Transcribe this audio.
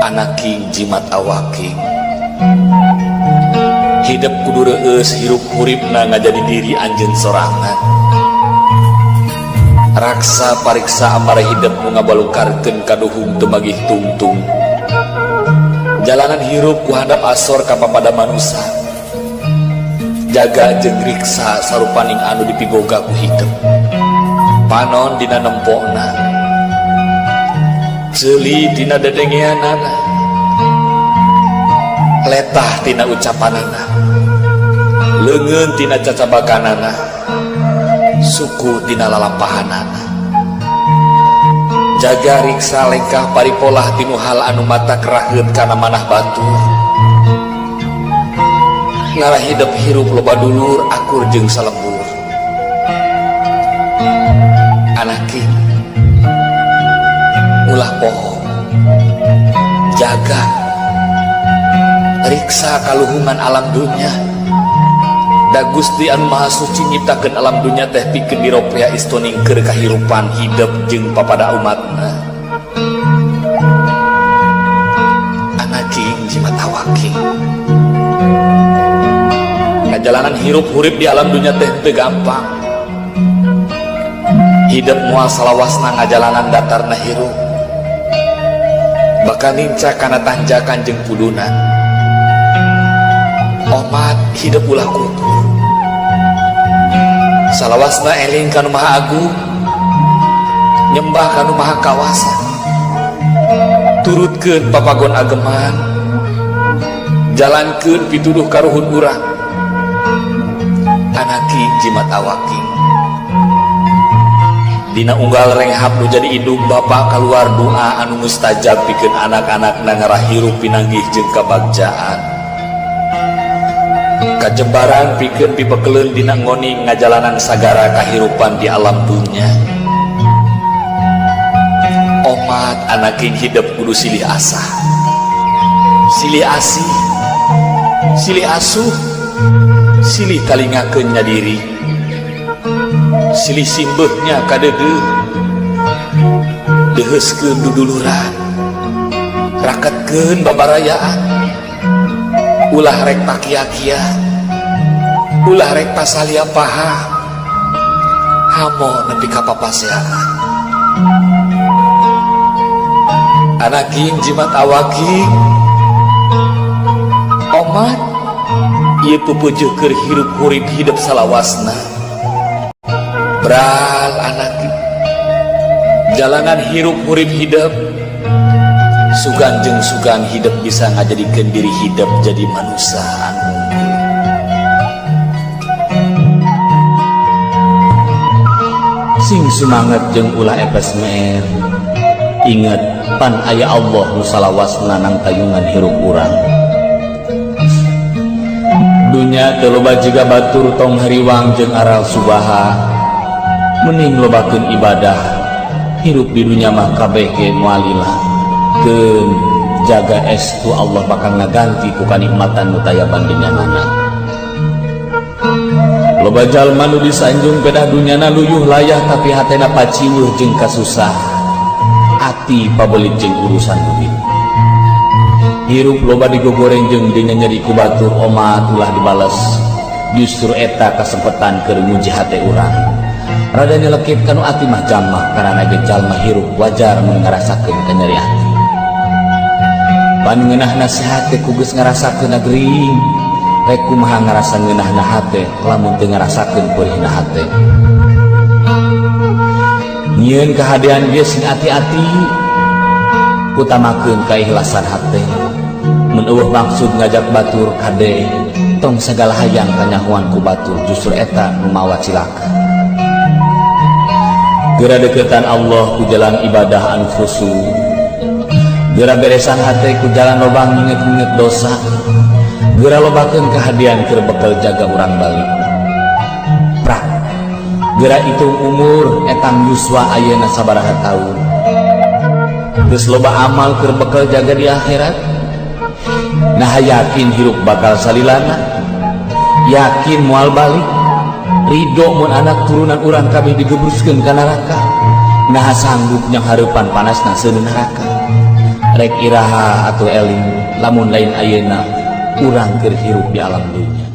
Anaking jimat awaking, hidep kudu reueus, hirup huripna ngajadi diri anjeun sorangan. Raksa pariksa amara hidep nu ngabalukarkeun kaduhung teu magih tungtung. Jalanan hirup ku handap asor ka papada manusa. Jaga jeung riksa sarupaning anu dipiboga ku hidep. Panon dina nempona, ceuli dina dedengeanana, letah tina ucapanana, leungeun tina cacabakanana, suku tina lalampahanana. Jaga riksa lengkah paripolah tinu hal anu matak raheut kana manah batur. Ngarah hidep hirup loba dulur akur jeung salembur. Anaking, ulah poho, jaga riksa kaluhungan alam dunya. Da Gusti anu Maha Suci nyiptakeun alam dunya teh pikeun diropea istoning keur kahirupan hidep jeung papada umatna. Anaking jimat awaking, ngajalanan hirup hurip di alam dunya teh teu gampang. Hidep moal salawasna ngajalanan datarna hirup, bakal nincak kana tanjakan jeung pudunan. Omat hidup ulah kupur, salawasna eling kanu Maha Agung, nyembah kanu Maha Kawasa, turutkeun papagon ageman, jalankeun pituduh karuhun urang. Anaking jimat awaking, dina unggal renghap nu jadi indung bapa kaluar doa anu mustajab pikeun anak-anak ngarah hirup pinanggih jeung kabagjaan. Kajembaran pikeun pipekeleun dina ngoning ngajalanan sagara kahirupan di alam dunya. Omat anaking hidep kudu silih asah, silih asih, silih asuh, silih talingakeun nya diri, silih simbeuhnya kadeudeuh, deuheuskeun duduluran, raketkeun babarayaan. Ulah rek pakia-kia, ulah rek pasalia paha, hamo nepi ka papaseaan. Anaking jimat awaking, omat ieu pupujuh keur hirup hurip hidup salawasna. Bral anaking, jalanan hirup hurip hidup sugan jeung sugan hidup bisa ngajadikeun diri hidup jadi manusia anu unggul. Sing sumanget jeung ulah epes meer. Inget pan aya Allah nu salawasna nang tayungan hirup urang. Dunya teu loba jiga batur, tong hariwang jeung aral subaha. Mending lobakeun ibadah. Hirup di dunya mah kabeh ge moal lila. Keun jaga estu Allah bakal ngaganti ku kanikmatan nu taya bandinganana. Loba jalma nu disanjung pedah dunyana luyuh layah, tapi hatena paciweuh jeung kasusah. Ati pabelit jeung urusan duit. Hirup loba digogoreng jeung dinyeri ku batur, omat ulah dibales. Justru eta kasempetan keur nguji hate urang. Rada nyelekit kanu ati mah jamah, karana ge jalma hirup wajar mun ngarasakeun kanyeri ati. Pan ngeunah nasihat teh ku geus ngarasakeun gering. Rek kumaha ngarasa ngeunahna hate lamun teu ngarasakeun peurihna hate. Nyieun kahadean ge sing ati-ati, utamakeun kaikhlasan hate. Mun eueuh maksud ngajak batur kade, tong sagala hayang kanyahoan ku batur, justru eta nu mawa cilaka. Geura deketan Allah ku jalan ibadah anu khusyuk. Geura beresan hate ku jalan loba nginget-nginget dosa. Geura lobakeun kahadian keur bekal jaga urang balik. Prak. Geura hitung umur etang yuswa ayeuna sabaraha taun. Geus loba amal keur bekal jaga di akhirat. Nah yakin hirup bakal salilana. Yakin moal balik. Ridho mun anak turunan urang kabeh digebruskeun ka neraka. Nah sanggup nyanghareupan panasna seuneu neraka. Rek iraha atuh eling lamun lain ayeuna urang keur hirup di alam dunya.